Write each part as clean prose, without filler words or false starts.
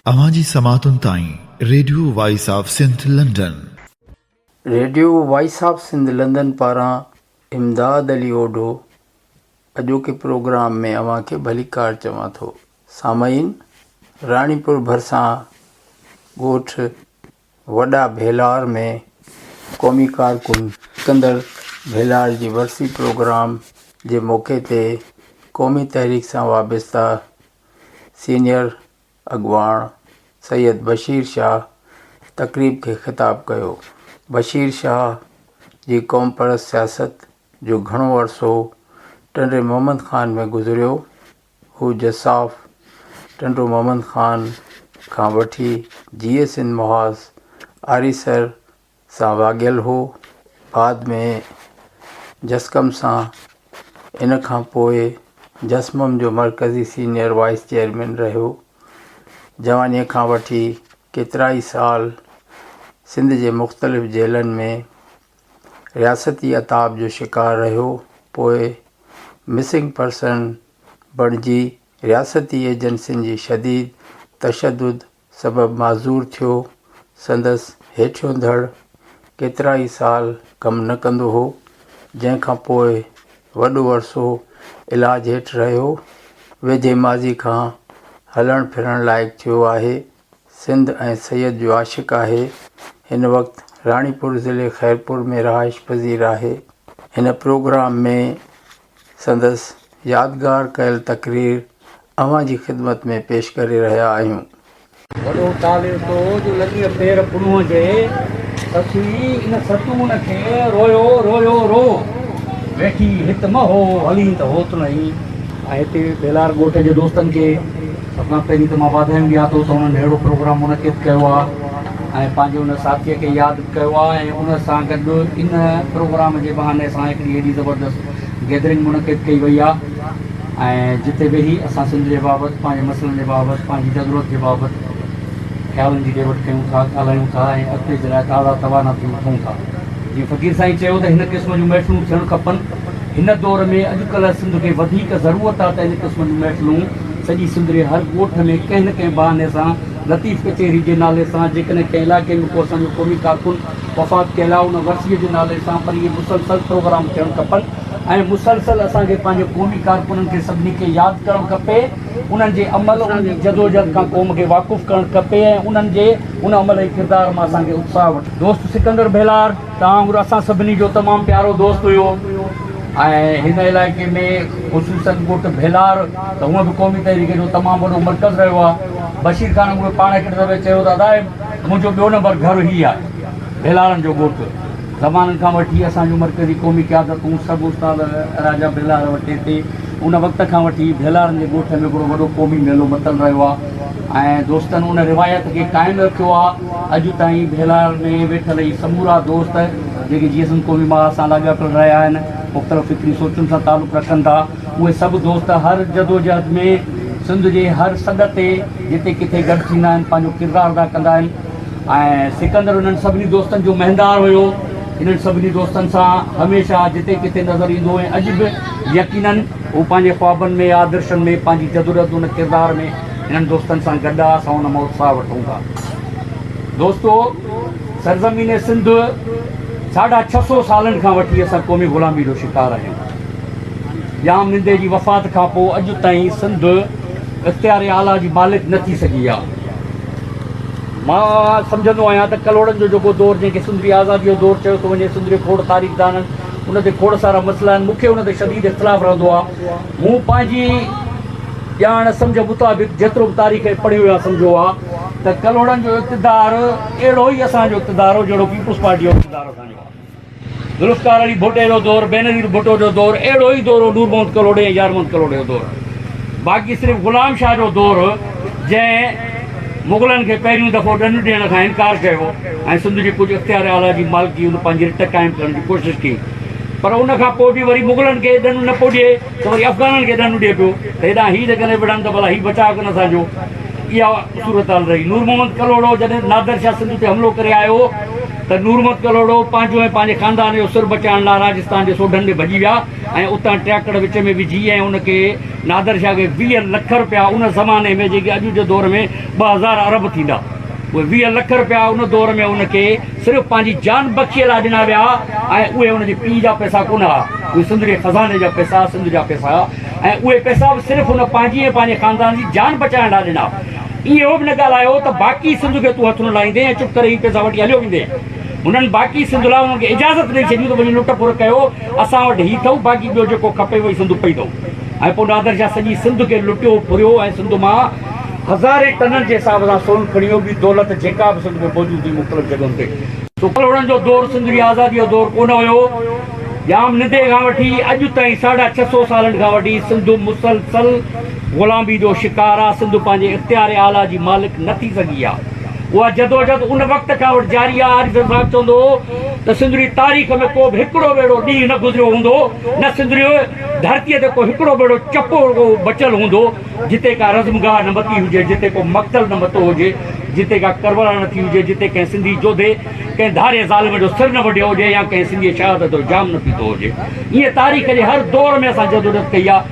اوهان جي سماعتن تائين radio voice of Sindh London. Radio voice of Sindh London پاران امداد علي اوڍو اڄوڪي پروگرام ۾ اوهان کي ڀليڪار چوان ٿو. سامعين راڻيپور ڀرسان ڳوٺ وڏا ڀيلار ۾ قومي ڪارڪن سڪندر ڀيلار جي ورسي پروگرام جي موقعي تي قومي تحريڪ سان وابسته سينيئر اڳواڻ سيد بشير شاهه تقريب کي خطاب ڪيو. بشير شاهه جي قومپرست سياست جو گهڻو عرصو ٽنڊي محمد خان ۾ گذريو. هو جساف ٽنڊو محمد خان کان وٺي جيئي سنڌ محاذ آريسر سان واڳيل هو. بعد ۾ جسقم سان ان کان پوء جسمم جو مرڪزي سينيئر وائيس چيئرمين رهيو. جوانيء کان وٺي ڪيترائي سال سنڌ جي مختلف جيلن ۾ رياستي عتاب جو شڪار رهيو. پوء مسنگ پرسن بڻجي رياستي ايجنسين جي شديد تشدد سبب معذور ٿيو. سندس هيٺيون ڌڙ ڪيترائي سال ڪم نه ڪندو هو، جنهن کان پوء وڏو عرصو علاج هيٺ رهيو. ويجهي ماضي کان هلڻ ڦرڻ لائق ٿيو آهي. سنڌ ۽ سيد جو عاشق آهي. هن وقت راڻيپور ضلعي خيرپور ۾ رهائش پذير آهي. هن پروگرام ۾ سندس يادگار ڪيل تقرير اوهان جي خدمت ۾ پيش ڪري رهيا آهيون. وڏو طالع تو جو لڳيء پير پنهونء جي، سسئي ان ستون کي رويو رويو رو، ويٺي هت م هو هلين ته هوت نهين. ۽ هتي ٻيلار ڳوٺ جي دوستن کي سڀ کان پهرين ته مان واڌايون ڏيان ٿو ته انهن اهڙو پروگرام منعقد ڪيو آهي ۽ پنهنجي ان ساٿيء کي ياد به ڪيو آهي ۽ ان سان گڏ ان پروگرام جي بهاني سان هڪڙي ايڏي زبردست گيدرنگ منعقد ڪئي وئي آهي ۽ جتي ويهي اسان سنڌ جي بابت پنهنجي مسئلن جي بابت پنهنجي جدوجهد جي بابت خيالن جي ڏي وٺ ڪيون ٿا ڳالهايون ٿا ۽ اڳتي جي لاء تازا توانا ٿي اٿون ٿا جيئن فقير سائين چيو ته هن قسم جون محفلون ٿيڻ کپن هن دور ۾ اڄڪلهه سنڌ کي وڌيڪ ضرورت آهي ته ان قسم جون محفلون سڄي سنڌ جي هر ڳوٺ ۾ ڪنهن نه ڪنهن بهاني سان لطيف ڪچهري جي نالي سان جيڪڏهن ڪنهن علائقي ۾ ڪو اسان جو قومي ڪارڪن وفات ڪيل آهي ان ورسيء جي نالي سان پر اهي مسلسل پروگرام ٿيڻ کپن ۽ مسلسل اسان کي پنهنجي قومي ڪارڪنن کي سڀني کي ياد ڪرڻ کپي انهن جي عمل انهن جي جدوجهد کان قوم کي واقف ڪرڻ کپي ۽ انهن جي ان عمل ۽ ڪردار مان اسان کي اتساهه وٺ دوست سڪندر ڀيلار توهان وانگر اسان سڀني جو تمام پيارو دوست هيو ۽ هن علائقي ۾ خصوصاً ڳوٺ ڀيلار ته هونء به قومي تحريڪ جو تمام وڏو مرڪز رهيو آهي. بشير خان مون کي پاڻ هڪڙي دفعي چيو ته ادا منهنجو ٻيو نمبر گهر هي آهي ڀيلارن جو ڳوٺ. زمانن کان وٺي اسان جون مرڪزي قومي قيادتون سڀ استاد راجا ڀيلار وٽ هتي ان وقت کان وٺي ڀيلارن جي ڳوٺ ۾ هڪڙو وڏو قومي ميلو متل رهيو آهي ۽ دوستن ان روايت کي قائم رکيو آهي. اڄ تائين ڀيلار ۾ ويٺل هي سمورا دوست جيڪي جيئي سنڌ قومي محاذ سان لاڳاپيل رهيا آهن، مختلف فڪري سوچن سان تعلق رکن ٿا، اهي سڀ دوست هر جدوجهد ۾ سنڌ جي هر سڏ تي جتي ڪٿي گڏ ٿيندا آهن، پنهنجو ڪردار ادا ڪندا آهن ۽ سڪندر انهن سڀني دوستن جو مهندار هيو، انهن سڀني دوستن سان هميشه جتي ڪٿي نظر ايندو هو ۽ اڄ به يقينن هو پنهنجي خوابن ۾ آدرشن ۾ پنهنجي جدوجهد ان ڪردار ۾ انهن دوستن سان گڏ آ اسان ان مان اتساهه وٺون ٿا. دوستو سرزمين سنڌ ساڍا 600 سالن کان وٺي اسان قومي غلامي جو شڪار آهيون. ڄام نندي جي وفات کان پوء اڄ تائين سنڌ اختيار اعليٰ جي مالڪ نه ٿي سگهي آ. مان سمجهندو آهيان ته ڪلهوڙن جو جيڪو دور جنهن کي سنڌ جي آزادي جو دور چيو ٿو وڃي سنڌ جي کوڙ تاريخدانن ان تي کوڙ سارا مسئلا آهن مون کي ان تي شديد اختلاف رهندو آ. مون پنهنجي ڄاڻ سمجهه مطابق جيترو به تاريخ کي پڙهيو يا سمجهيو آ ته ڪلهوڙن جو اقتدار اهڙو ئي اسان جو اقتدار هو جهڙو پيپلز پارٽي جو اقتدار اسان جو آ. ذوالفقار علي ڀٽي جو دور، بينظير ڀٽو جو دور اهڙو ئي دور هو نور محمد ڪلهوڙي ۽ يار محمد ڪلهوڙي جو دور. باقي صرف غلام شاهه جو دور جنهن مغلن کي پهريون دفعو ڏن ڏيڻ کان انڪار ڪيو ۽ سنڌ جي ڪجهه اختيار اعليٰ جي مالڪي هن پنهنجي رٽ قائم ڪرڻ جي ڪوشش ڪئي پر ان کان پوء به وري مغلن کي ڏن نه پيو ڏئي ته وري افغانن کي ڏن ڏئي پيو ته هيڏانهن هي جيڪڏهن وڙهن ته ڀلا هي بچاء ڪن اسان جو. اها صورتحال رهي. نور محمد ڪلهوڙو جڏهن نادر شاهه سنڌ تي حملو ڪري آيو ته ته نور محمد ڪلهوڙو پنهنجو ۽ پنهنجي خاندان جو سر بچائڻ لاء راجستان جي سوڍن ڏي ڀڄي ويا ۽ اتان ٽياڪڙ وچ ۾ وجهي ۽ ان کي نادر شاهه کي 20 لک رپيا ان زماني ۾ جيڪي اڄ جي دور ۾ 2000 ارب ٿيندا اهي 20 لک رپيا ان دور ۾ ان کي صرف پنهنجي جان بخشيء لاء ڏنا ويا ۽ اهي ان جي پيء جا پئسا ڪونه هئا، اهي سنڌ جي خزاني جا پئسا، سنڌ جا پئسا هئا ۽ اهي پئسا به صرف هن پنهنجي ۽ پنهنجي خاندان جي جان بچائڻ لاء ڏنا. ائين اهو به نه ڳالهايو ته باقي سنڌ کي تون هٿ نه لائيندين ۽ چپ ڪري هي پئسا وٺي هليو ويندين. هنن باقي سنڌ لاء انهن کي اجازت ڏئي ڇڏي ته وڃي لٽ ڦر ڪيو، اسان وٽ هي اٿئو، باقي ٻيو جيڪو کپيو وئي سنڌ پئي اٿئو. ۽ پوء نادر شاهه سڄي سنڌ کي لٽيو ڦريو ۽ سنڌ مان هزارين ٽنن جي حساب سان سون کڻي ويو، ٻي دولت جيڪا به سنڌ ۾ موجود هئي مختلف جڳهن تي. سو ڪلهوڙن جو دور سنڌ جي آزاديء جو دور ڪونه هيو. ڄام نندي کان وٺي اڄ تائين ساڍا 600 سالن کان وٺي سنڌ مسلسل غلامي جو شڪار آ، سنڌ پنهنجي اختيار اعليٰ جي مالڪ نه ٿي سگهي آ. اها جدوجھد ان وقت کان وٺ جاري آ. آريسر صاحب چوندو هو ته سنڌ جي تاريخ ۾ ڪو به هڪڙو به اهڙو ڏينهن نه گذريو هوندو، نه سنڌ جي ڌرتيء تي ڪو هڪڙو به اهڙو چپو بچيل هوندو، جتي ڪا رزمگاهه نه متي هجي، جتي ڪو مقتل نه متو هجي، جتي ڪا ڪربلا نه ٿي هجي، جتي ڪنهن سنڌي جوڌي ڪنهن ڌارئين ظالم جو سر نه وڍيو هجي يا ڪنهن سنڌيء شهادت جو جام نه پيتو هجي. ائين تاريخ جي هر دور ۾ اسان جدوجھد ڪئي آهي.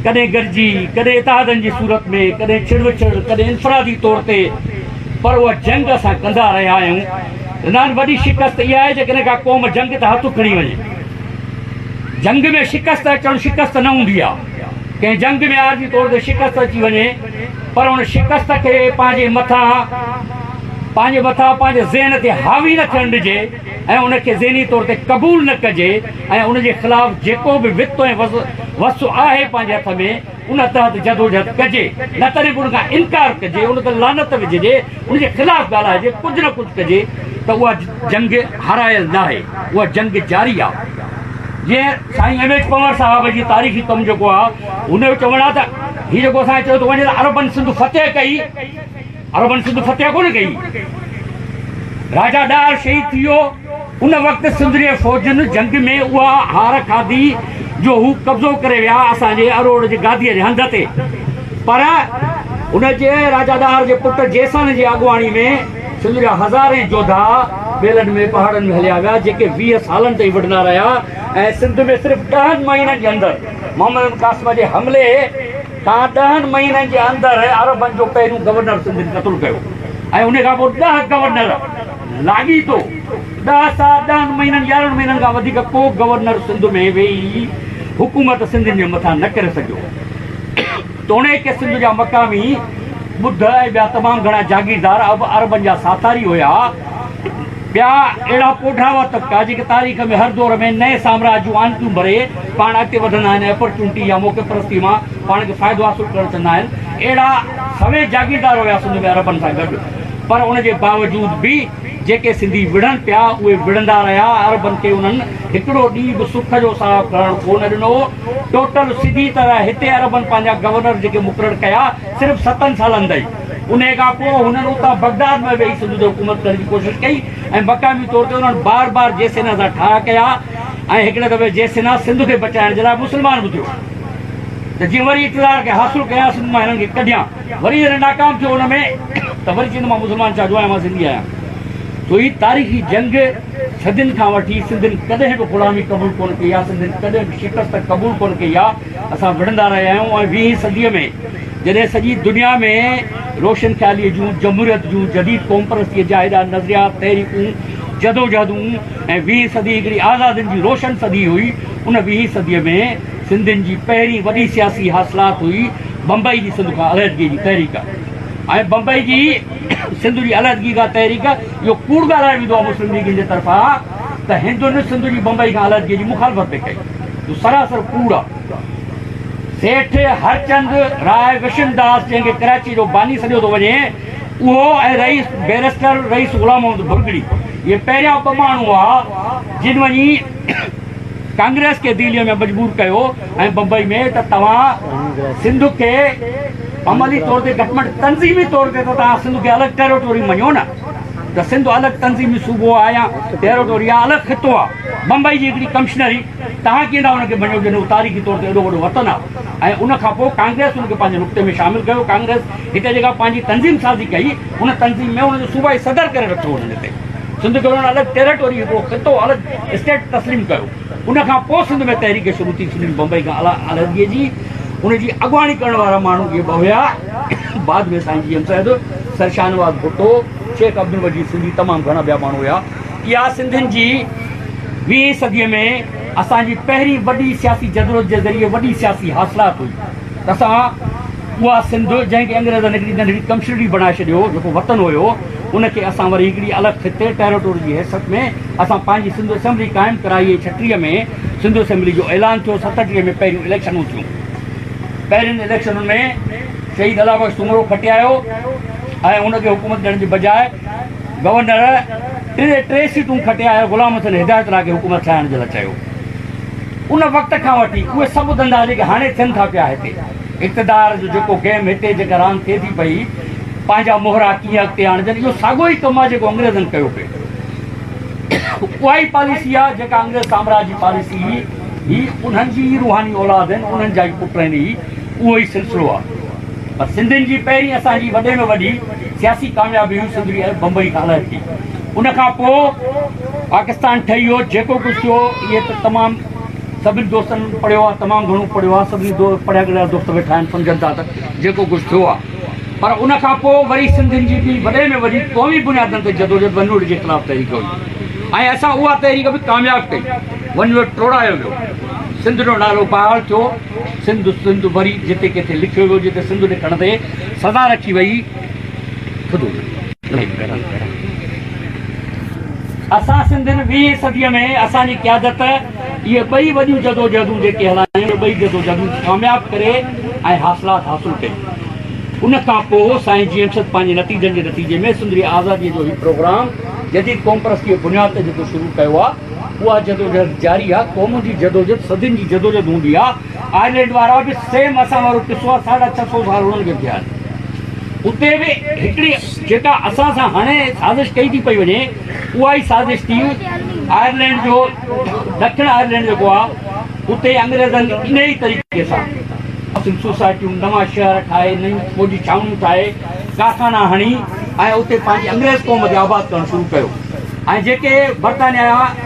ڪڏهن گڏجي، ڪڏهن اتحادن جي صورت ۾، ڪڏهن ڇڙ وڇڙ، ڪڏهن انفرادي طور تي، پر اها جنگ اسان ڪندا رهيا آهيون. رنان وڏي شڪست اها آهي جيڪڏهن ڪا قوم جنگ تي هٿ کڻي وڃي. جنگ ۾ شڪست اچڻ شڪست نه هوندي آهي. ڪنهن جنگ ۾ عارضي طور تي شڪست اچي وڃي پر ان شڪست کي پنهنجي مٿان پنهنجي مٿان پنهنجي ذهن تي حاوي نه ٿيڻ ڏجي ۽ ان کي ذهني طور تي قبول نه ڪجي ۽ ان جي خلاف جيڪو به وت ۽ وس آهي پنهنجي هٿ ۾ ان تحت جدوجهد ڪجي نه تڏهن به ان کان انڪار ڪجي ان تي لعنت وجهجي ان جي خلاف ڳالهائجي ڪجهه نه ڪجهه ڪجي ته اها جنگ هارايل ناهي اها جنگ جاري آهي جيئن سائين ايم ايڇ پنهور صاحب جي تاريخي ڪم جيڪو آهي ان جو چوڻ آهي ته هي جيڪو اسان کي چيو ٿو وڃي ته عربن سنڌ فتح ڪئي عربن سنڌ فتح ڪونه ڪئي راجا ڏاهر شهيد ٿي ويو ان وقت سنڌ جي فوجن جنگ ۾ اها هار کاڌي جو هو قبضو ڪري ويا اسان جي اروڙ جي گاديء جي هنڌ تي پر ان جي راجا ڏاهر جي پٽ جيسان جي اڳواڻي ۾ سنڌ جا هزارين جوڌا ٻيلن ۾ پهاڙن ۾ هليا ويا جيڪي 20 سالن تائين وڙهندا رهيا ۽ سنڌ ۾ صرف ڏهن مهينن جي اندر محمد بن قاسم جي حملي کان ڏهن مهينن جي اندر عربن جو پهريون گورنر سنڌين قتل ڪيو ۽ ان کان پوء ڏهه گورنر لاڳيتو ڏهه سال ڏهن مهينن 11 مهينن کان وڌيڪ ڪو گورنر سنڌ ۾ ويهي حڪومت سنڌين جي مٿان نه ڪري سگهيو. توڻي ڪي سنڌ جا مقامي ٻڌ ۽ ٻيا تمام گهڻا جاگيردار عربن جا ساٿاري هيا. ٻيا اهڙا پوڍاوا طبقا جيڪي تاريخ ۾ هر دور ۾ نئين سامراج جون آنڪيون ڀري پاڻ اڳتي وڌندا آهن ۽ اپرچونٽي يا موقعي پرستي مان پاڻ کي فائدو حاصل ڪرڻ چاهندا آهن. اهڙا سوين جاگيردار هيا سنڌ ۾ عربن سان گڏ پر ان جي باوجود به جيڪي سنڌي وڙهن پيا اهي وڙهندا رهيا. عربن کي انهن هڪڙو ڏينهن به سک جو ساهه کڻڻ ڪو نه ڏنو. ٽوٽل سڌي طرح هتي عربن پنهنجا گورنر جيڪي مقرر ڪيا صرف ستن سالن تائين انهي کان پوء هنن اتان بغداد ۾ ويهي سنڌ تي حڪومت ڪرڻ جي ڪوشش ڪئي ۽ مقامي طور تي انهن بار بار جيسينا سان ٺاهه ڪيا ۽ هڪڙي دفعي جيسينا سنڌ کي بچائڻ جي لاء مسلمان به ٿيو ته جيئن وري اقتدار کي حاصل ڪيان سنڌ مان هنن کي ڪڍيان وري جڏهن ناڪام ٿيو ان ۾ ته وري چيندو مان مسلمان ڇا جو آهيان مان سنڌي آهيان سو هي تاريخي جنگ صدين کان وٺي سنڌين ڪڏهن به غلامي قبول ڪونه ڪئي آهي، سنڌين ڪڏهن به شڪست قبول ڪونه ڪئي آهي، اسان وڙهندا رهيا آهيون ۽ ويهين صديء ۾ جڏهن سڄي دنيا ۾ روشن خياليء جون، جمهوريت جون، جديد قومپرستيء جا ايڏا نظريات، تحريڪون، جدوجهدون ۽ ويهين صدي هڪڙي آزادين جي روشن صدي هئي، ان ويهين صديء ۾ سنڌين جي پهرين وڏي سياسي حاصلات هئي بمبئي جي سنڌ کان علحدگيء جي تحريڪ ۽ بمبئي جي سنڌ جي علحدگي کان تحريڪ. اهو ڪوڙ ڳالهايو ويندو آهي مسلم ليگين جي طرفان ته هندن سنڌ جي بمبئي کان علحدگي جي مخالفت پئي ڪئي. اهو سراسر ڪوڙ آهي. سيٺ هرچند راء وشن داس جنهن کي ڪراچي جو باني سڏيو ٿو وڃي اهو ۽ رئيس بئريسٽر رئيس غلام محمد ڀرڳڙي اهي پهريان ٻه ماڻهو هئا جن وڃي ڪانگريس کي دهليء ۾ مجبور ڪيو ۽ بمبئي ۾ ته توهان سنڌ کي عملي طور تي گهٽ ۾ گهٽ تنظيمي طور تي ته توهان سنڌ کي الڳ ٽيريٽوري مڃيو نه ته سنڌ الڳ تنظيمي صوبو آهي يا ٽيريٽوري آهي الڳ خطو آهي بمبئي جي هڪڙي ڪمشنري توهان ڪيئن ٿا ان کي مڃيو جڏهن اهو تاريخي طور تي ايڏو وڏو وطن آهي ۽ ان کان پوء ڪانگريس ان کي پنهنجي نقطي ۾ شامل ڪيو ڪانگريس هتي جيڪا پنهنجي تنظيم سازي ڪئي ان تنظيم ۾ ان جو صوبائي صدر ڪري رکيو انهن هتي. سنڌ کي انهن الڳ ٽيريٽوري هڪڙو خطو الڳ اسٽيٽ تسليم ڪيو. ان کان پوء سنڌ ۾ تحريڪ شروع ٿي سنڌ بمبئي کان علحدگيء جي. ان جي اڳواڻي ڪرڻ وارا ماڻهو اهي ٻه هيا. بعد ۾ سائين جي ايم سيد، سر شاهنواز ڀٽو، شيخ عبدالمجيد سنڌي تمام گهڻا ٻيا ماڻهو هيا. اها سنڌين جي ويهين صديء ۾ اسان جي پهرين وڏي سياسي جدوجھد جي ذريعي وڏي سياسي حاصلات هئي ته اسان اها سنڌ جنهن کي انگريزن هڪڙي ننڍڙي ڪمشنري بڻائي ڇڏيو هو جيڪو وطن هيو ان کي اسان وري هڪڙي الڳ خطي ٽيريٽوري جي حيثيت ۾ اسان پنهنجي سنڌ اسيمبلي قائم ڪرائي ۽ 36 ۾ سنڌ اسيمبلي جو اعلان ٿيو 37 ۾ پهريون اليڪشنون ٿيون پهرين اليڪشنن ۾ شهيد الله بخش سومرو کٽي آيو ۽ ان کي حڪومت ڏيڻ جي بجاء گورنر ٽي سيٽون کٽي آيو غلام حسين هدايت الله کي حڪومت ٺاهڻ جي لاء چيو. ان وقت کان وٺي اهي سڀ ڌنڌا جيڪي هاڻي ٿين ٿا پيا هتي اقتدار جو جيڪو گيم هتي جيڪا راند ٿئي ٿي پئي پنهنجا مهرا ڪيئن اڳتي آڻجن اهو ساڳيو ئي ڪم آهي جيڪو انگريزن ڪيو پئي. اها ئي پاليسي آهي جيڪا انگريز سامراج جي پاليسي هئي. هي انهن جي ئي روحاني اولاد آهن انهن جا ئي پٽ آهن هي اهو ئي سلسلو آهي. پر سنڌين جي پهرين اسان جي وڏي ۾ وڏي سياسي ڪاميابي هئي سنڌ جي بمبئي کان علحدگي. ان کان پوء پاڪستان ٺهي ويو جيڪو ڪجهه ٿيو اهي ته تمام سڀني دوستن پڙهيو آهي تمام گهڻو پڙهيو آهي سڀني پڙهيا ڳڙهيا دوست ويٺا آهن سمجهن ٿا ته جيڪو ڪجهه ٿيو آهي پر ان کان پوء وري سنڌين جي ٻي وڏي ۾ وڏي قومي بنيادن تي جدوجهد ون يونٽ جي خلاف تحريڪ هئي ۽ اسان اها تحريڪ به ڪامياب ڪئي ون يونٽ ٽوڙايو ويو سنڌ جو نالو بحال ٿيو. سنڌ سنڌ وري جتي ڪٿي لکيو ويو جتي سنڌ لکڻ تي سزا رکي وئي خود اسان سنڌين ويهين صديء ۾ اسان جي قيادت اهي ٻئي وڏيون جدوجهدون جيڪي هلايون اهي ٻئي جدوجهدون ڪامياب ڪري ۽ حاصلات حاصل ڪئي ان کان پوء سائين جي ايم سيد پنهنجي نتيجن جي نتيجي ۾ سنڌ جي آزادي جو هي پروگرام جديد قومپرستي جي بنياد تي جيڪو شروع ڪيو آهي اها جدوجهد جاري آ، قومن جي جدوجهد صدين جي جدوجهد هوندي آ، آئرلينڊ وارا به سيم اسان وارو قصو آ، ساڍا ڇهه سئو سال انهن کي ٿيا آهن، اتي به هڪڙي جيڪا اسان سان هاڻي سازش ڪئي ٿي پئي وڃي اها ئي سازش ٿي آئرلينڊ جو ڏکڻ آئرلينڊ جيڪو آ اتي انگريزن انهي ئي طريقي سان هائوسنگ سوسائٽيون نوان شهر ٺاهي نيون فوجي ڇانوڻيون ٺاهي ڪارخانا هڻي ۽ اتي پنهنجي انگريز قوم کي آباد ڪرڻ شروع ڪيو. ۽ جيڪي برطانيا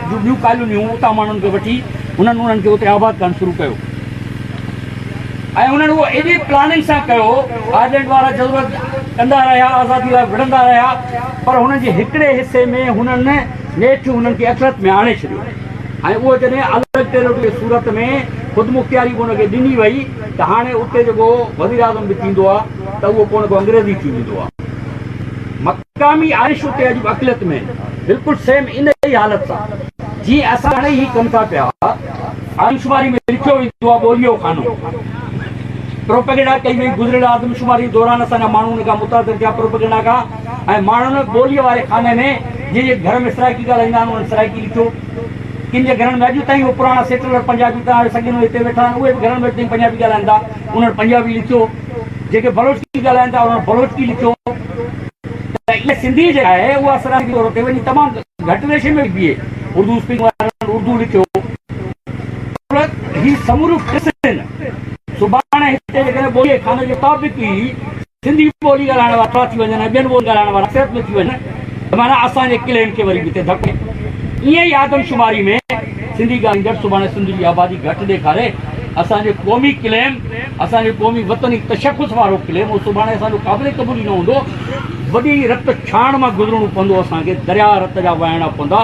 جون ٻيون ڪالونيون هيون اتان ماڻهن کي وٺي هنن انهن کي اتي آباد ڪرڻ شروع ڪيو ۽ انهن اهو ايڏي پلاننگ سان ڪيو آئرلينڊ وارا جدوجهد ڪندا رهيا آزادي لاء وڙهندا رهيا پر هنن جي هڪڙي حصي ۾ هنن نيٺ هنن کي اقليت ۾ آڻي ڇڏيو ۽ اهو جڏهن الڳ ٽيريٽري جي صورت ۾ خودمختياري به ان کي ڏني وئي ته هاڻي اتي جيڪو وزيراعظم به ٿيندو آهي ته اهو ڪو نه ڪو انگريز ئي ٿي ويندو آهي. مقامي آئرش اتي اڄ به اقليت ۾ آهن بلڪل سيم ان ئي حالت سان جيئن اسان هاڻي هي ڪن ٿا پيا. آدمشماري ۾ لکيو ويندو آهي ٻوليء جو خانو پروپيگنڊا ڪئي وئي گذريل آدمشماري دوران اسان جا ماڻهو ان کان متاثر ٿيا پروپيگنڊا کان ۽ ماڻهن ٻوليء واري خاني ۾ جن جي گهر ۾ سرائيڪي ڳالهائيندا آهن انهن سرائيڪي لکيو ڪن جي گهرن ۾ اڄ تائين اهي پراڻا سيٽلر پنجابي تان سڳين هتي ويٺا آهن اهي به گهرن ۾ اڄ تائين پنجابي ڳالهائن ٿا انهن پنجابي لکيو جيڪي بلوچڪي ڳالهائن ٿا انهن بلوچڪي لکيو ته اها سنڌي جيڪا آهي اها سرائيڪي طور تي وڃي تمام گهٽ ريشي ۾ بيهي. اردو اسپيڪنگ وارن اردو لکيو. هي سموريون ٽرڪس آهن. سڀاڻي هتي جيڪڏهن ٻوليء خاني جي مطابق ئي سنڌي ٻولي ڳالهائڻ وارا ٿورا ٿي وڃن ۽ ٻين ٻولين ڳالهائڻ وارا اڪثريت ۾ ٿي وڃن ته معنيٰ اسان جي ڪلين کي وري به هتي ڌڪ. ائين ئي آدمشماري ۾ سنڌي ڳالهائيندڙ سڀاڻي سنڌ جي آبادي گهٽ ڏيکاري اسان جي قومي ڪليم، اسان جي قومي وطني تشخص وارو ڪليم اهو سڀاڻي اسان جو قابل قبول ئي نه هوندو. وڏي رت ڇاڻ مان گذرڻو پوندو اسان کي، درياء رت جا وهائڻا پوندا،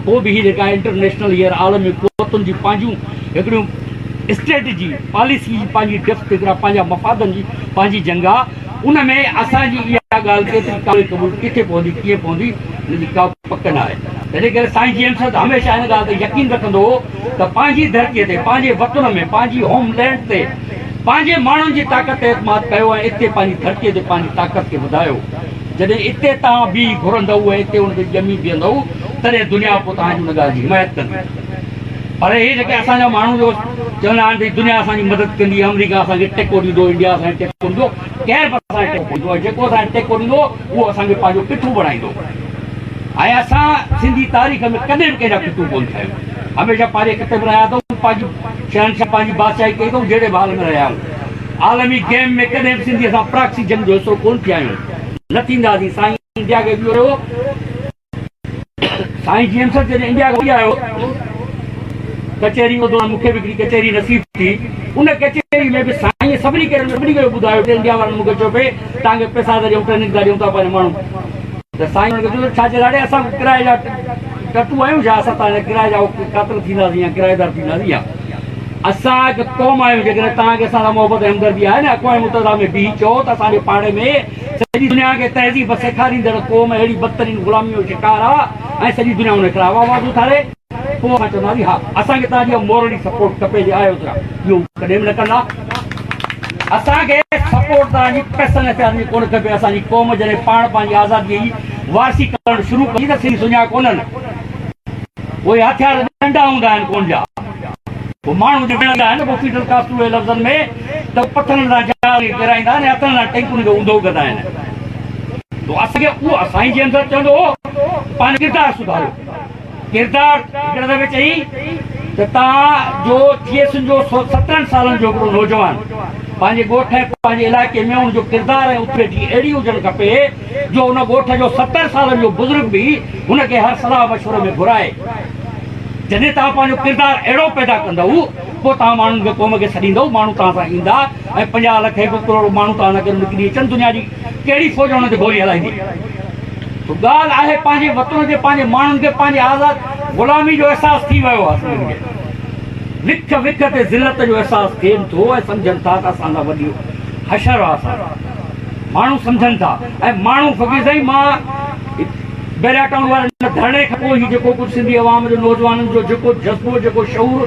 پوء به هي جيڪا انٽرنيشنل هينئر عالمي قوتن جي پنهنجون هڪڙيون اسٽريٽجي، پاليسي جي پنهنجي ڊفت هڪڙا پنهنجا مفادن جي پنهنجي جنگ آ، ان ۾ اسان جي اها ڳالهه ڪيتري قابل قبول ڪٿي پوندي ڪيئن پوندي ان جي ڪا پڪ نه آهي. تنهن ڪري سائين جي ايم سيد هميشه ان ڳالهه تي يقين رکندو هو ته پنهنجي ڌرتيء تي، پنهنجي وطن ۾، پنهنجي هوم لينڊ تي پنهنجي ماڻهن جي طاقت تي اعتماد ڪيو ۽ اتي پنهنجي ڌرتيء تي پنهنجي طاقت کي وڌايو. جڏهن اتي توهان بيهي گهرندؤ ۽ اتي ان تي ڄمي بيهندؤ، تڏهن دنيا پوء توهان جي ان ڳالهه جي حمايت ڪندي. پر اهي جيڪي اسان جا ماڻهو جو چوندا آهن ته دنيا اسان جي مدد ڪندي، آمريڪا اسان کي ٽيڪو ڏيندو، انڊيا اسان کي ٽيڪو ڏيندو، ڪير به اسان کي ٽيڪو ڏيندو ۽ جيڪو اسان کي ٽيڪو ڏيندو، اهو اسان کي پنهنجو پٺو بڻائيندو. ۽ اسان سنڌي تاريخ ۾ ڪڏهن به ڪنهن جا پٺو ڪونه ٿيا آهيون. هميشه پنهنجي خطي ۾ رهيا اٿئون، پنهنجي شهنشاهه پنهنجي بادشاهي ڪئي اٿئون، جهڙي به حال ۾ رهيا آهيون. عالمي گيم ۾ ڪڏهن به سنڌي اسان پراڪسي جنگ جو حصو ڪونه ٿيا آهيون، نه ٿينداسين. سائين انڊيا کي به اهو رهيو. سائين جي ايم سيد جڏهن انڊيا کان آيو ڪچهري دوران مون کي به هڪڙي ڪچهري نصيب ٿي ان ڪچهري ۾ به سائين سڀني کي سڀني کي ٻڌايو ته انڊيا وارن مون کي چيو پئي توهان کي پئسا ٿا ڏيون ٽريننگ ٿا ڏيون توهان پنهنجا ماڻهو ته سائين انهن کي چيو ڇا جي لاڙي اسان ڪرائي جا ٽٽو آهيون ڇا اسان توهان جا ڪرائي جا قاتل ٿينداسين يا ڪرائيدار ٿينداسين يا اسان هڪ قوم آهيون جيڪڏهن توهان کي اسان سان محبت ۽ همدردي آهي نه اقوام متحده ۾ بيهي چئو ته اسان جي پاڙي ۾ سڄي دنيا کي تهذيب سيکاريندڙ قوم اهڙي بدترين غلامي جو شڪار آ ۽ سڄي دنيا ان خلاف آواز اٿاري پوء اسان چونداسين ها اسان کي توهان جي مورلي سپورٽ کپي جي آهيو ته اهو ڪڏهن به نه ڪندا اسان کي سپورٽ توهان جي پئسن هٿيارن جي ڪونه کپي اسان جي قوم جڏهن پاڻ پنهنجي آزادي جي وارثي ڪرڻ شروع ڪندي ته سنڌي سڃا ڪونهن اهي هٿيار ڏنڊا هوندا آهن ڪون جا پوء ماڻهو جي وڙهندا آهن پوء فيڊل ڪاسترو جي لفظن ۾ ته پٿرن سان جهاز کي ڪيرائيندا آهن ۽ هٿن سان ٽينڪن کي اونڌو ڪندا آهن تو اسان کي اهو سائين جي اندر چوندو هو پنهنجو ڪردار سڌاريو ڪردار هڪڙي دفعي چئي ته تان جو جيئسن جو 17 سالن جو هڪڙو نوجوان پنهنجي ڳوٺ ۽ پنهنجي علائقي ۾ ان جو ڪردار ۽ اٿ ويٺي اهڙي هجڻ کپي جو ان ڳوٺ جو 70 سالن جو بزرگ به هن کي هر صلاح مشوري ۾ گهرائي. جڏهن توهان پنهنجو ڪردار اهڙو پيدا ڪندؤ، پوء توهان ماڻهن کي قوم کي سڏيندؤ، ماڻهو توهان سان ايندا ۽ 50 لک هڪ ڪروڙ ماڻهو توهان سان گڏ نڪري اچن، دنيا جي ڪهڙي فوج انهن تي گولي هلائيندي؟ سو ڳالهه آهي پنهنجي وطن جي، پنهنجي ماڻهن کي پنهنجي آزاد غلامي جو احساس ٿي ويو آهي، سنڌين کي وک وک تي ذلت جو احساس ٿين ٿو ۽ سمجهن ٿا ته اسان سان وڏي حشر آهي اسان سان. ماڻهو سمجهن ٿا ۽ ماڻهو فقير سائين مان بحريا ٽائون واري ڌرڻي کان پوء هي جيڪو ڪجهه سنڌي عوام جو نوجوانن جو جيڪو جذبو جيڪو شعور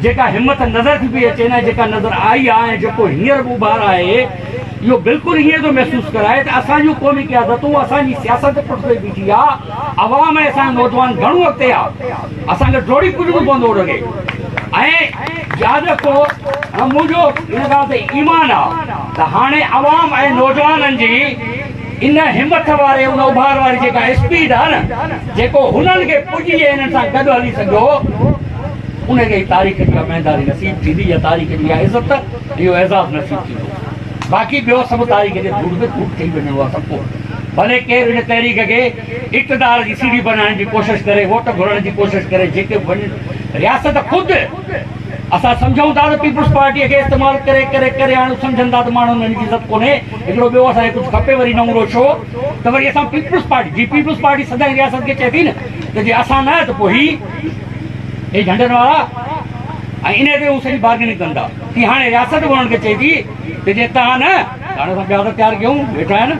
جيڪا همت نظر ٿي پئي اچي نه جيڪا نظر آئي آهي ۽ جيڪو هينئر به اڀار آهي اهو بلڪل ائين ٿو محسوس ڪرائي ته اسان جون قومي قيادتون اسان جي سياست پٺتي بيٺي آهي عوام ۽ اسان جو نوجوان گهڻو اڳتي آهي اسان کي ڊوڙي پڄڻو پوندو ان کي ۽ ياد رکو منهنجو ان ڳالهه تي ايمان آ ته هاڻي عوام ۽ نوجوانن جي ان همٿ واري ان اڀار واري جيڪا اسپيڊ آ نه جيڪو هنن کي پڄي ۽ انهن سان گڏ هلي سگهيو ان کي ئي تاريخ جي اها مهنداري نصيب ٿيندي يا تاريخ جي اها عزت اهو اعزاز نصيب ٿيندو باقي ٻيو سڀ تاريخ جي ڌوڙ ۾ ڌوڙ ٿي وڃڻو آ سڀ ڪو ڀلي ڪير ان تحريڪ کي اقتدار جي سيڙهي بنائڻ جي ڪوشش ڪري، ووٽ گهرڻ جي ڪوشش ڪري، جيڪي به وڃن رياست خود اسان سمجهون ٿا ته پيپلز پارٽيء کي استعمال ڪري ڪري ڪري هاڻي سمجهن ٿا ته ماڻهن ۾ هن جي عزت ڪونهي، هڪڙو ٻيو اسان کي ڪجهه کپي وري نئون روشو ته وري اسان پيپلز پارٽي جي پيپلز پارٽي سدائين رياست کي چئي ٿي نه ته جي اسان نه ته پوء هي هي جهنڊن وارا ۽ انهي تي هو سڄي بارگيننگ ڪن ٿا تي هاڻي رياست به انهن کي چئي ٿي ته جي توهان نه ته هاڻي اسان ٻيا ته تيار ڪيون ويٺا آهن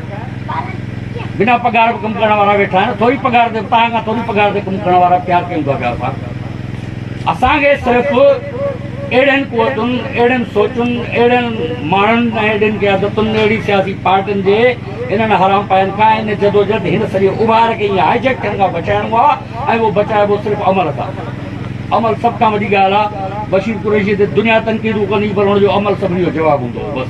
بنا پگهار به ڪم ڪرڻ وارا ويٺا آهن ٿوري پگهار تي توهان کان ٿوري پگهار تي ڪم ڪرڻ وارا تيار ڪيون ٿا پيا اسان اسان کي صرف اهڙين قوتن اهڙين سوچن اهڙين ماڻهن ۽ اهڙين قيادتن اهڙي سياسي پارٽين جي انهن حرام پائن کان ان جدوجهد هن سڄي اڀار کي ائين هائيجيڪ ٿيڻ کان بچائڻو آهي ۽ اهو بچائبو صرف عمل سان عمل سڀ کان وڏي ڳالهه آهي بشير قريشي تي دنيا تنقيدون ڪندي پر هن جو عمل سڀني جو جواب هوندو هو بس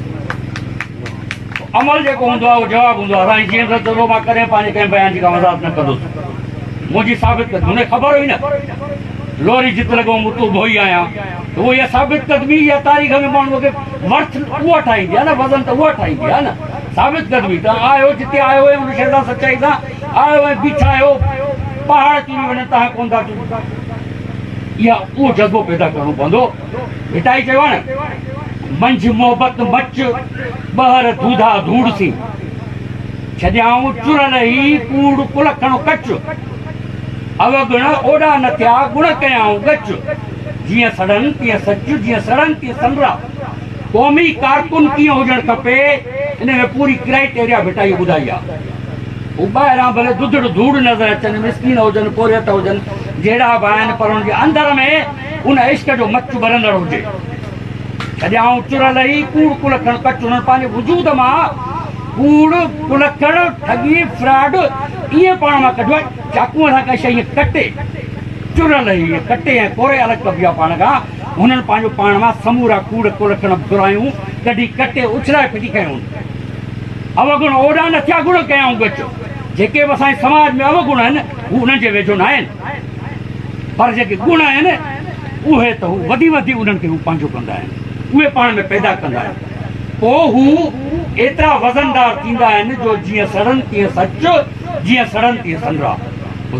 عمل جيڪو هوندو آهي اهو جواب هوندو آهي سائين جيئن ته چوندو مان ڪڏهن پنهنجي ڪنهن بيان جي ڪا وضاحت نه ڪندس منهنجي ثابت قدمي هن کي خبر هئي نه لوري جت لڳو مون تون ڀوئي آهيان ته اها اها ثابت قدمي يا تاريخ ۾ ماڻهوء کي ورٿ اها ٺاهيندي آهي نه وزن ته اها ٺاهيندي آهي نه ثابت قدمي ته آيو جتي آيو ۽ ان شيء سان سچائي سان آيو ۽ بيٺا آهيو پهاڙ چوري وڃن تهان ڪونه ٿا چوري اها اهو جذبو پيدا ڪرڻو پوندو ڀٽائي چيو آهي نه منجهه محبت مچ ٻهر ڌوڌا ڌوڙ سين ڇڏيائون چرل هي ڪوڙ ڪلکڻ ڪچ اوگڻ اوڏا نه ٿيا گڻ ڪيائون ڳچ جيئن سڙن تيئن سچ جيئن سڙن تيئن سنرا قومي ڪارڪن ڪيئن هجڻ کپي ان ۾ پوري ڪرائيٽيريا ڀٽائي ٻڌائي آهي هو ٻاهران ڀلي ڌڌڙ ڌوڙ نظر اچن، مسڪين هجن، پورهيت هجن، جهڙا به آهن پر انهن جي اندر ۾ ان عشق جو مچ ٻرندڙ هجي. ڇڏيائون چر لهي، ڪوڙ ڪلکڻ ڪچ انهن پنهنجي وجود مان ڪوڙ، ڪلکڻ، ٺڳي، فراڊ ائين پاڻ مان ڪڍيو آهي، چاقوء سان ڪا شيء ائين ڪٽي، چر لهي ائين ڪٽي ۽ ڪوري الڳ ڪبي آهي پاڻ کان، هنن پنهنجو پاڻ مان سمورا ڪوڙ، ڪلکڻ، برايون ڪڍي ڪٽي اڇلائي ڦٽي ڪيائون. اوگڻ اوڏا نه ٿيا گڻ ڪيائون ڳچ. جيڪي به اسان جي سماج ۾ اوگڻ آهن هو انهن جي ويجهو نه آهن پر جيڪي گڻ آهن اهي ته هو وڌي وڌي انهن کي هو پنهنجو ڪندا آهن اهي پاڻ ۾ پيدا ڪندا آهن پوء هو ايترا وزندار ٿيندا آهن جو جيئن سڙن تيئن سچ جيئن سڙن تيئن سنرا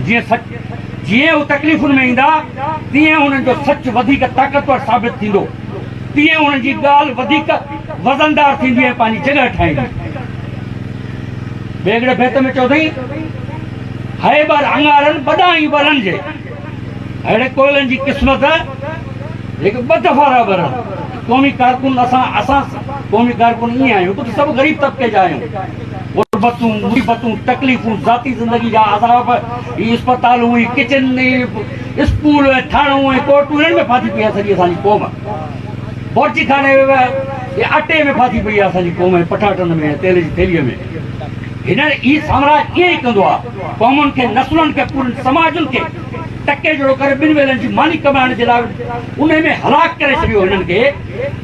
جيئن سچ جيئن هو تڪليفن ۾ ايندا، تيئن انهن جو سچ وڌيڪ طاقتور ثابت ٿيندو، تيئن انهن جي ڳالهه وڌيڪ وزندار ٿيندي ۽ پنهنجي جڳهه ٺاهيندي. ٻئي هڪڙي بيت ۾ چيو اٿئي، هي ٻر اڱارن ٻڏائين ٻرن جي، اهڙي ڪوئلن جي قسمت جيڪي ٻه دفعا رهه ٻرن. قومي ڪارڪن اسان اسان قومي ڪارڪن ائين آهيون، ڪجهه سڀ غريب طبقي جا آهيون. غربتون، مصيبتون، تڪليفون، ذاتي زندگي جا عذاب، هي اسپتالون، هي ڪچن، هي اسڪول ۽ ٿاڻو ۽ ڪورٽون انهن ۾ ڦاٿي پئي آهي سڄي اسان جي قوم. بورچي خاني جي اٽي ۾ ڦاٿي پئي آهي اسان جي قوم ۽ پٽاٽن ۾ ۽ تيل جي ٿيلهيء ۾. هينئر هي سامراج ائين ئي ڪندو آهي. قومن کي، نسلن کي، پورين سماجن کي ٽڪي جهڙو ڪري ٻن ويلن جي ماني ڪمائڻ جي لاء انهي ۾ هلاڪ ڪري ڇڏيو هنن کي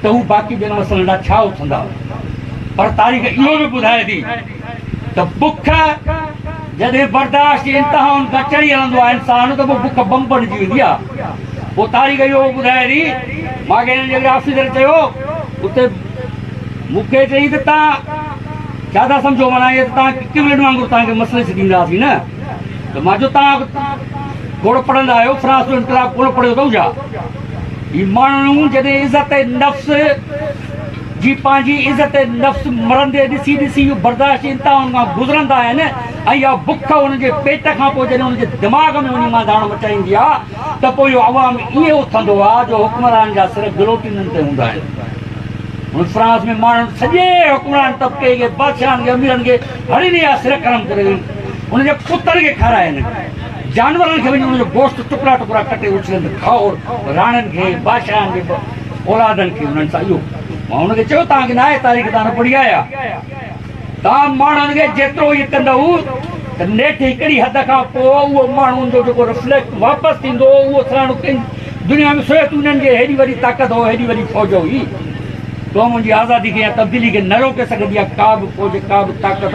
ته هو باقي ٻين مسئلن ڏانهن ڇا اٿندا. پر تاريخ اهو به ٻڌائي ٿي ته بک جڏهن برداشت جي انتهائن کان چڙهي هلندو آهي انسان ته پوء بک بم بڻجي ويندي آهي. پوء تاريخ اهو به ٻڌائي ٿي، مان کي هنن جي هڪڙي آفيسر چيو اتي مون کي چيائين ته توهان ڇا ٿا سمجهو معنيٰ ائين ته توهان ڪيولين وانگر توهان کي مسئلي ڇڏينداسين نه ته مان چيو توهان کوڙ پڙهندا آهيو فرانس جو انقلاب ڪونه پڙهيو اٿئو ڇا؟ هي ماڻهو جڏهن عزت نفس جي پنهنجي عزت نفس مرندي ڏسي ڏسي اهو برداشت جي انتهائن کان گذرندا آهن ۽ اها بک انهن جي پيٽ کان پوء جڏهن انهن جي دماغ ۾ وڃي مانڌاڻ مچائيندي آهي ته پوء اهو عوام ائين اٿندو آهي جو حڪمرانن جا سر گلوٽينن تي هوندا آهن. هن فرانس ۾ ماڻهن سڄي حڪمران طبقي کي، بادشاهن کي، اميرن کي هڻي اها سر قلم ڪري انهن جي ڪتن کي کارائين. جانورن کي وڃي ان جو گوشت ٽڪرا ٽڪرا ڪٽي اڇلين ته کائو، راڻين کي، بادشاهن جي اولادن کي انهن سان اهو. مان هن کي چيو توهان کي ناهي تاريخ توهان نه پڙهي آيا. توهان ماڻهن کي جيترو ائين ڪندؤ ته نيٺ هڪڙي حد کان پوء اهو ماڻهن جو جيڪو رفليڪٽ واپس ٿيندو اهو سراڻو ڪنهن دنيا ۾ سويت يونين جي هيڏي وڏي طاقت هو هيڏي وڏي فوج هئي قومن جي آزادي کي يا تبديلي کي نه روڪي سگهندي آهي ڪا به فوج ڪا به طاقت.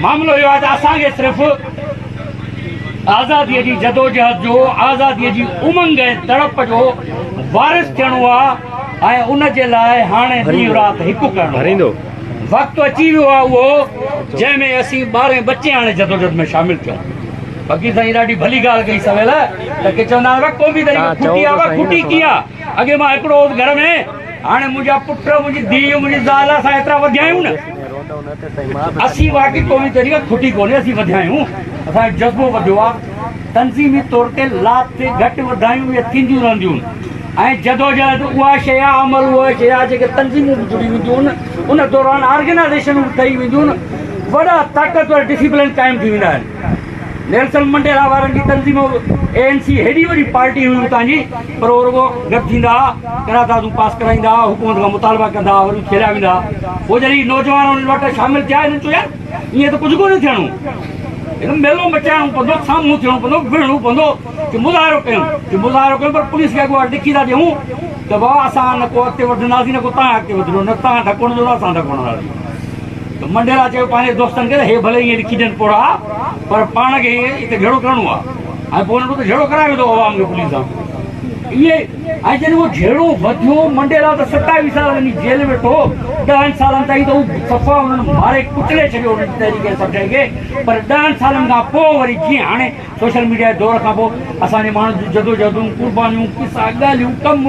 معاملو اهو آهي ته اسان کي صرف آزاديء جي جدوجهد جو، آزاديء جي امنگ ۽ تڙپ جو وارث ٿيڻو آهي ۽ ان جي لاء هاڻي ڏينهن رات هڪ ڪرڻو آهي. وقت اچي ويو آهي اهو جنهن ۾ اسين ٻارهين ٻچي هاڻي جدوجهد ۾ شامل ٿيون. فقير سائين ڏاڍي ڀلي ڳالهه ڪئي سويل ته ڪي چوندا آهن قومي تحريڪ کٽي آهي وا کٽي ڪيئن آهي؟ اڳي مان هڪڙو هوس گهر ۾ هاڻي منهنجا پٽ منهنجي ڌيء منهنجي زال اسان ايترا وڌيا آهيون نه. اسين واقعي قومي تحريڪ کٽي ڪونهي اسين وڌيا آهيون اسان جو جذبو وڌيو آهي تنظيمي طور تي لاٿ گهٽ وڌايون اهي ٿينديون رهنديون ۽ جدوجهد اها شيء آهي عمل اها شيء آهي جيڪي تنظيمون به جڙي وينديون ان دوران آرگنائيزيشنون به ٺهي وينديون وڏا طاقتور ڊسيپلين قائم ٿي ويندا آهن نيلسن منڊيلا وارن جي تنظيم اي اين سي هيڏي وڏي پارٽي هئي اتان جي پر هو رڳو گڏ ٿيندا ها، قراردادون پاس ڪرائيندا ها، حڪومت کان مطالبا ڪندا ها، وري اٿي هليا ويندا ها. پوء جڏهن هي نوجوان انهن وٽ شامل ٿيا، هنن چيو يار ائين ته ڪجهه ڪونه ٿيڻو، هن ميلو مچائڻو پوندو، سامهون ٿيڻو پوندو، وڙهڻو پوندو، چي مظاهرو ڪيون، چي مظاهرو ڪيون پر پوليس کي اڳواٽ لکي ٿا ڏيون ته بابا اسان نه ڪو اڳتي وڌنداسين نه ڪو توهان اڳتي وڌجو، نه توهان ڌڪ هڻجو نه اسان ڌڪ هڻنداسين. ته منڊيلا چيو پنهنجي دوستن کي ته هي ڀلي ائين لکي ڏين پوڙها پر پاڻ کي هتي جهيڙو ڪرڻو آهي. ۽ پوء انهن اتي جهيڙو ڪرايو ويندو عوام کي پوليس سان اهي ۽ جڏهن اهو جهيڙو وڌيو منڊيلا ته 27 سال وڃي جيل ۾ ويٺو ڏهن سالن تائين ته هو صفا انهن ماري ڪچلي ڇڏيو انهن جي تحريڪ ۽ سڀ شيء کي پر ڏهن سالن کان پوء وري جيئن هاڻي سوشل ميڊيا جي دور کان پوء اسان جي ماڻهن جون جدوجهدون قربانيون قصا ڳالهيون ڪم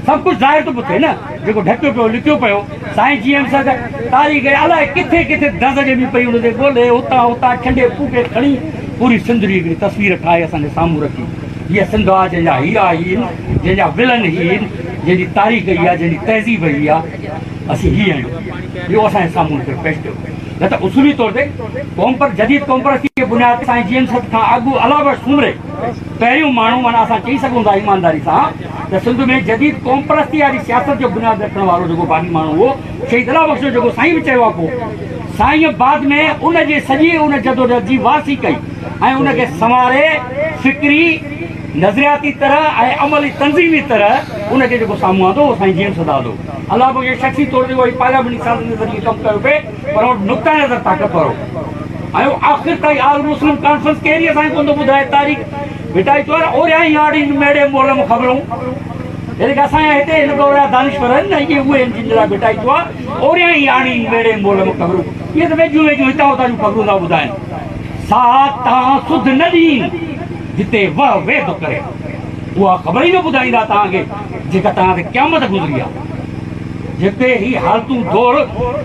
سڀ ڪجهه ظاهر ٿو پيو ٿئي نه جيڪو ڍڪيو پيو لڪيو پيو سائين جي ايم سيد تاريخ الائي ڪٿي ڪٿي دز ڄمي پئي ان تي ڳولي اتان اتان ڇنڊي ڦوڪي کڻي پوري سنڌ جي هڪڙي تصوير ٺاهي اسان جي سامهون رکي. هيء سنڌ آ جنهن جا هيرا هي آهن، جنهن جا ولن هي آهن، جنهن جي تاريخ هي آ، جنهن جي تهذيب هي آ، اسين هي آهيون. اهو اسان جي سامهون هن پيش ڪيو. نه ته اصولي طور تي قومپر جديد قومپرستي جي بنياد تي سائين جي ايم سيد کان اڳ الله بخش سومري پهريون ماڻهو معنيٰ اسان چئي سگهون ٿا ايمانداري سان ته سنڌ ۾ جديد قومپرستي واري سياست جو بنياد رکڻ وارو جيڪو باني ماڻهو هو شهيد الله بخش جو جيڪو سائين به چيو آ پوء سائينء بعد ۾ ان جي سڄي ان جدوجهد جي وارثي ڪئي ۽ ان کي سنواري فڪري، نظرياتي طرح ۽ عملي تنظيمي طرح ان کي جيڪو سامهون آندو اهو سائين جي ايم سيد آندو. الله بخش شخصي طور تي اهو ئي پارليامينٽي سياست جي ذريعي ڪم ڪيو پئي پر ان وٽ نقطه نظر طاقتور هو ۽ اهو آخر تائين آل مسلم ڪانفرنس ڪهڙي اسان کي ڪونه ٿو ٻڌائي تاريخ ڀٽائي چيو آهي نه اوريان آڙين ميڙي مولم خبرون يعني ڪه اسان جا هتي هن دور جا دانشور آهن نه اهي اهي آهن جن جي لاء ڀٽائي چيو آهي اوريان ئي آڻين ميڙي مولم خبرون اهي ته ويجهيون ويجهيون هتان هتان جون خبرون ٿا ٻڌائن سا تان سڌ نه ڏين. جتي وهه ويڌ ڪري. اها خبر ئي نه ٻڌائيندا توهان کي جيڪا توهان تي قيامت گذري آهي. جتي هي حالتون دور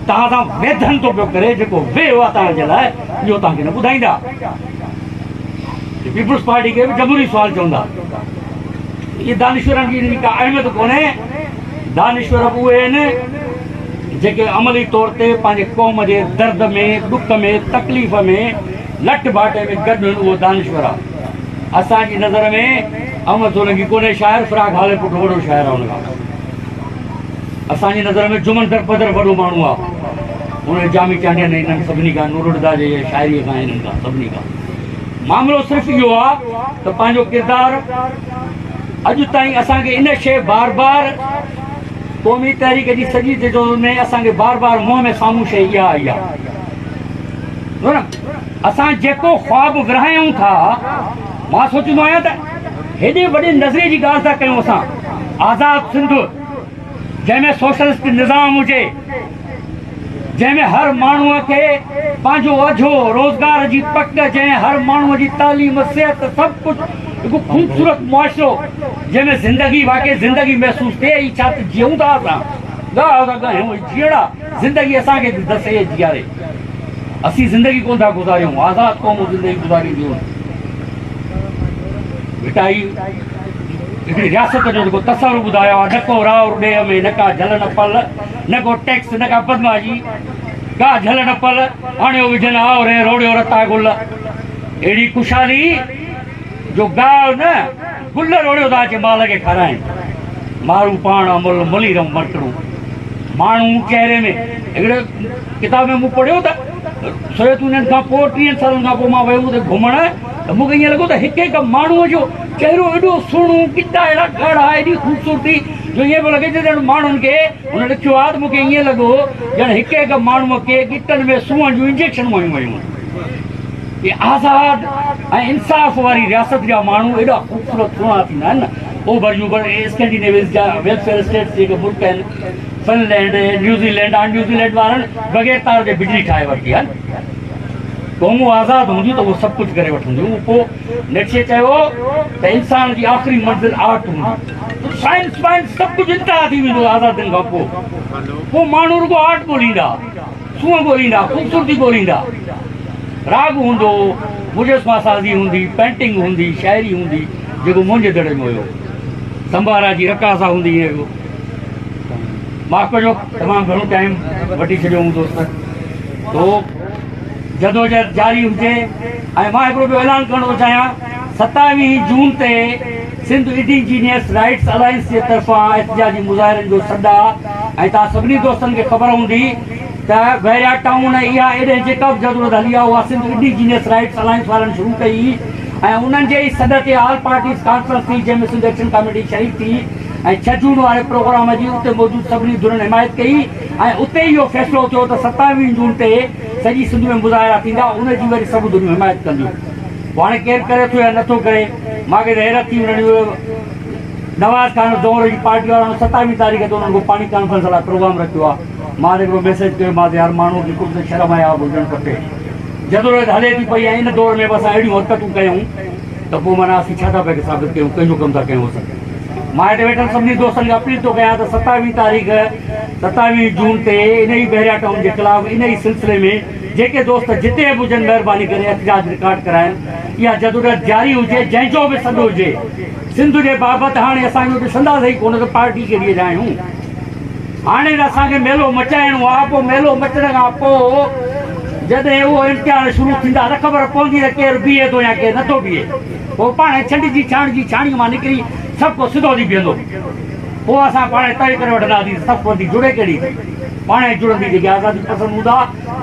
توهان سان ويڌن ٿو پيو ڪري جيڪو ويهه آهي توهان جي لاء اهو توهان کي نه ٻڌائيندا. پيپلز پارٽي کي به جمهوري سوال چوندا. اهي دانشورن جي ان جي ڪا اهميت ڪونهي. دانشور به اهي آهن جيڪي عملي طور تي پنهنجي قوم جي درد ۾، ڏک ۾، تڪليف ۾، لٺ ڀاٽي ۾ گڏ هن اهو دانشور آهي. اسان جي نظر ۾ احمد سولنگي ڪونهي شاعر، فراق هالي پٽ وڏو شاعر آهي ان کان. اسان جي نظر ۾ جمن درپدر وڏو ماڻهو آهي. ان جامي چانڊين ۽ انهن سڀني کان نورالهديٰ جي شاعريء کان انهن کان سڀني کان. معاملو صرف اهو آهي ته پنهنجو ڪردار اڄ تائين اسان کي ان شيء بار بار قومي تحريڪ جي سڄي جدوجهد ۾ اسان کي بار بار منهن ۾ سامهون شيء اها آئي آهي. اسان جيڪو خواب ورهايون ٿا، مان سوچيندو آهيان ته هيڏي وڏي نظريي جي ڳالهه ٿا ڪيون اسان، آزاد سنڌ جنهن ۾ سوشلسٽ نظام هجي، جنهن ۾ هر ماڻهوء کي پنهنجو اجهو، روزگار جي پڪ، جنهن هر ماڻهوء جي تعليم، صحت سڀ ڪجهه هڪ خوبصورت معاشرو جنهن ۾ زندگي واقعي زندگي محسوس ٿئي، هي ڇا ته جيئون ٿا اسان، ڳاهه ٿا ڳاهيون، هي جيئڻ آ، زندگي اسان کي به دسي ۽ جياري. اسين زندگي ڪونه ٿا گذاريون، آزاد قومون زندگي گذارينديون آهن. ڀٽائي هڪڙي رياست جو جيڪو تصور ٻڌايو آهي، نه ڪو راء ڏيهه ۾، نه ڪا جهل نه پل، نه ڪو ٽيڪس، نه ڪا بدمعاشي، ڪا جهل نه پل، آڻيو وجهن آء ري روڙيو رتا گل. اهڙي خوشحالي جو گاهه نه گل روڙيو ٿا اچي مال کي کارائين. مارو پاڻ امل مليرئون مرڪڻو. ماڻهو چهري ۾ هڪڙي ڪتاب ۾ مون پڙهيو ته سوويت يونين کان پوء ٽيهن سالن کان پوء مان ويو اتي گهمڻ ته مون کي ائين لڳو ته هڪ هڪ ماڻهوء جو چهرو ايڏو سهڻو، ڪتا اهڙا ڳاڙها، ايڏي خوبصورتي جو ائين پيو لڳي ڄڻ ماڻهن کي هن لکيو آهي ته مون کي ائين لڳو ڄڻ هڪ هڪ ماڻهوء کي ڳٽن ۾ سونهن جون انجيڪشنون هنيون ويون آهن. اهي آزاد ۽ انصاف واري رياست جا ماڻهو ايڏا خوبصورت سهڻا ٿيندا آهن نه. اوڀر يوڀر اسڪينڊينيويز جا ويلفيئر اسٽيٽس جيڪي ملڪ آهن فنلينڊ، نيوزيلينڊ، هاڻي نيوزيلينڊ وارن بغير تار جي بجلي ٺاهي ورتي آهي. قومون آزاد هونديون ته اهو سڀ ڪجهه ڪري وٺنديون. پوء نٽشي چيو ته انسان جي آخري منزل آرٽ هوندي. سائنس وائنس سڀ ڪجهه انتها ٿي ويندو آزادين کان پوء. پوء ماڻهو رڳو آرٽ ڳوليندا، سونهن ڳوليندا، خوبصورتي ڳوليندا. راڳ هوندو، مجسما سازي هوندي، پينٽنگ هوندي، شاعري هوندي، جيڪو منهنجي دڙي ۾ هيو. سمبارا جي رقاصه هوندي ائين. معاف ڪجو تمام گهڻو ٽائيم وٺي ڇڏيو هون دوست. تو جدوجهد جاري هجي ۽ مان هڪڙو ٻيو اعلان ڪرڻ ٿو چاهيان ستاويهين جون تي سنڌ انڊيجينيس رائيٽس الائنس جي طرفان احتجاجي مظاهرن جو سڏ آ ۽ توهان سڀني دوستن کي خبر هوندي ته بحريا ٽائون ۽ اها ايڏي جيڪا به جدوجهد هلي آ اها سنڌ انڊيجينيس رائيٽس الائنس وارن شروع ڪئي هئي ۽ انهن جي ئي سڏ تي آل پارٽيز ڪانفرنس ٿي جنهن ۾ سنڌ ايڪشن ڪاميٽي شريڪ ٿي ۽ ڇهه جون واري پروگرام جي اتي موجود سڀني ڌرين حمايت ڪئي ۽ اتي ئي اهو فيصلو ٿيو ته ستاويهه جون تي سڄي سنڌ ۾ مظاهرا ٿيندا ان جي وري سڀ ڌريون حمايت ڪنديون پوء هاڻي ڪير ڪري ٿو يا نٿو ڪري مان کي ته حيرت ٿي انهن نواز خان دور جي پارٽي وارن ستاويهه تاريخ تي انهن کو پاڻي ڪانفرنس لاء پروگرام رکيو آهي مان ته هڪڙو ميسيج ڪيو مانس يار ماڻهو کي ڪجهه ته شرم حياء به هجڻ کپي جدوجهد هلي ٿي پئي ۽ ان دور ۾ به اسان اهڙيون حرڪتون ڪيون ته پوء معنيٰ اسين ڇا ٿا پئي کي ثابت ڪيون ڪنهن جو ڪم ٿا ڪيون اسان مان هتي ويٺل سڀني دوستن کي اپيل ٿو ڪيان ته ستاويهه تاريخ ستاويهه جون تي انهي بحريا ٽائون جي خلاف انهي سلسلي ۾ جيڪي دوست جتي به هجن مهرباني ڪري احتجاج رڪارڊ ڪرائن اها جدوجهد جاري هجي جنهن جو به سڏ هجي سنڌ جي بابت هاڻي اسان اهو ڏسنداسين ئي ڪونه ته پارٽي ڪهڙي جا آهيون هاڻي ته اسان کي ميلو مچائڻو آهي پوء ميلو مچڻ کان پوء جڏهن اهو امتحان شروع ٿيندا ته خبر پوندي ته ڪير بيهي ٿو يا ڪير نٿو بيهي پوء پاڻ ڇنڊجي ڇاڻجي ڇاڻيء مان نڪري سڀ ڪو سڌو ٿي بيهندو. پوء اسان پاڻهي طئي ڪري وٺنداسين ته صف بندي جڙي ڪهڙي ٿي. پاڻهي جڙندي جيڪي آزادي پسند هوندا،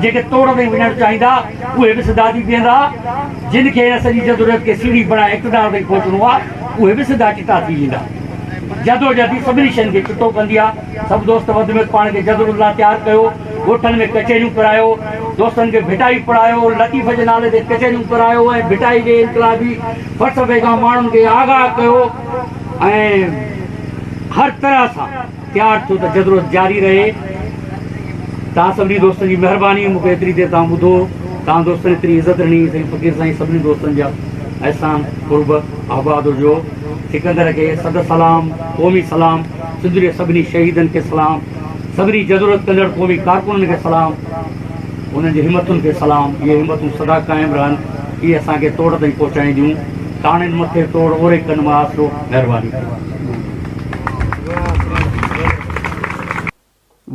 جيڪي توڙ تائين وڃڻ چاهيندا، اهي به سڌا ٿي بيهندا. جن کي هن سڄي جدوجهد کي سيڙهي بڻائي اقتدار تائين پهچڻو آهي، اهي به سڌا چٽا ٿي ويندا. جدوجهد ئي سڀني شين کي چٽو ڪندي آهي. سڀ دوست وڌ ۾ وڌ پاڻ کي جدوجهد لاء تيار ڪيو. ڳوٺن ۾ ڪچهريون ڪرايو، دوستن کي ڀٽائي پڙهايو، لطيف جي نالي تي ڪچهريون ڪرايو ۽ ڀٽائي جي انقلابي فلسفي کان ماڻهن کي آگاهه ڪيو ۽ هر طرح سان تيار ٿيو ته جدوجهد جاري رهي. توهان سڀني دوستن جي مهرباني مون کي ايتري دير توهان ٻڌو، توهان دوستن ايتري عزت ڏني، سائين فقير سائين سڀني دوستن جا. احسان قرب آباد هجو. سڪندر کي صد سلام، قومي سلام، سنڌ جي سڀني شهيدن کي سلام، سڀني جدوجهد ڪندڙ قومي ڪارڪنن کي سلام، انهن جي همتن کي سلام، اهي همتون سدا قائم رهن، اهي اسان کي توڙ تائين پهچائينديون. ڪاڻين مٿي توڙ، اوري ڪن مان آسرو. مهرباني.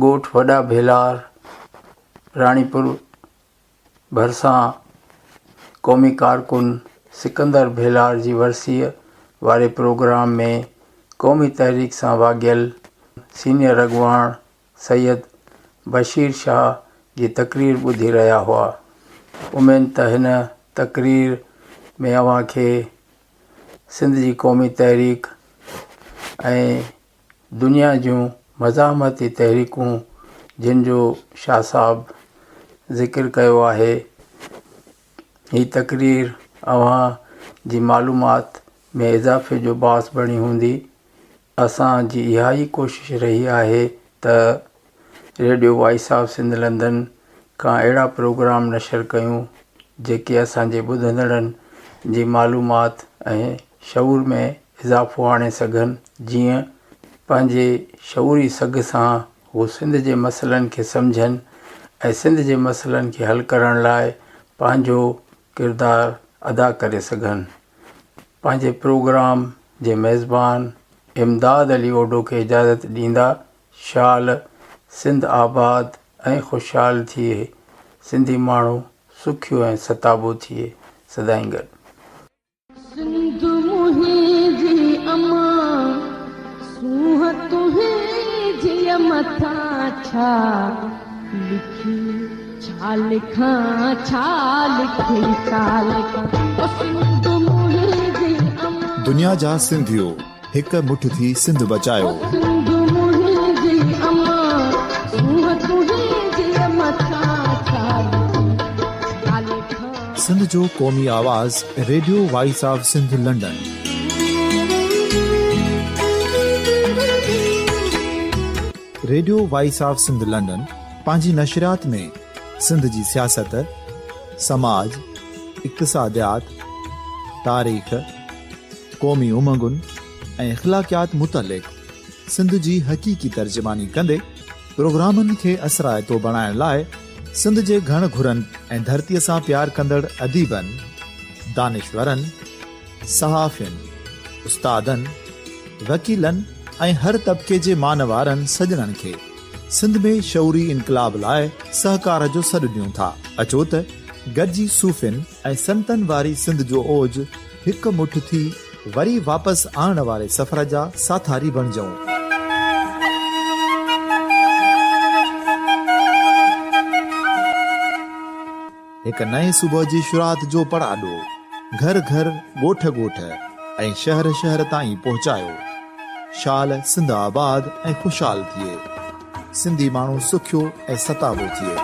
ڳوٺ وڏا ڀيلار، راڻيپور ڀرسان قومي ڪارڪن سڪندر ڀيلار جي ورسيء واري پروگرام ۾ قومي تحريڪ سان واڳيل سينيئر اڳواڻ سيد بشير شاهه جي تقرير ٻڌي رهيا هئا. اميد ته هن تقرير ۾ اوهان کي سنڌ جي قومي تحريڪ ۽ دنيا جون مزاحمتي تحريڪون جن جو شاهه صاحب ذڪر ڪيو آهي. هي تقرير اوهان جي معلومات ۾ اضافي جو باعث بڻي هوندي. اسان جي اها ئي ڪوشش رهي آهي ته radio voice of Sindh London کان اهڙا پروگرام نشر ڪيون جيڪي اسان جي ٻڌندڙن جي معلومات ۽ شعور ۾ اضافو آڻي سگهن جيئن پنهنجي شعوري سگهه سان هو سنڌ جي مسئلن کي سمجهن ۽ سنڌ جي مسئلن کي حل ڪرڻ لاء پنهنجو ڪردار ادا ڪري سگهن. پنهنجي پروگرام جي ميزبان امداد علي اوڍو کي اجازت ڏيندا شال سنڌ آباد ۽ خوشحال ٿئي سنڌي ماڻهو سکيو ۽ ستابو ٿئي سدائين گڏ. سنڌ منهنجي امان، سونهن تنهنجي مٿان ڇا لکي ڇا لکان ڇا لکي ڇا لکان او سنڌ منهنجي امان. دنيا جا سنڌيو هڪ مٺ ٿي سنڌ بچايو. او سنڌ منهنجي امان، سونهن تنهنجي مٿان ڇا لکي ڇا لکان. سنڌ جو قومي آواز radio voice of Sindh London. Radio voice of Sindh London پنهنجي نشريات ۾ سنڌ جي سياست، سماج، اقتصاديات، تاريخ، قومي امنگن ۽ اخلاقيات متعلق سنڌ جي حقيقي ترجماني ڪندي پروگرامن کي اثرائتو بڻائڻ لاء سنڌ جي گهڻ گهرن ۽ ڌرتيء سان پيار ڪندڙ اديبن، دانشورن، صحافين، استادن، وڪيلن ۽ هر طبقي جي مان وارن سڄڻن کي سنڌ ۾ شعوري انقلاب لاء سهڪار جو سڏ ڏيون ٿا. اچو ته گڏجي صوفين ۽ سنتن واري سنڌ جو اوج هڪ مٺ ٿي وري واپس آڻڻ واري سفر جا ساٿاري بڻجون. هڪ نئين صبح جي شروعات جو پڙاڏو گهر گهر، ڳوٺ ڳوٺ ۽ شهر شهر تائين پهچايو. شال سنڌ آباد ۽ خوشحال ٿئي. سنڌي ماڻهو سکيو ۽ ستابو ٿئي.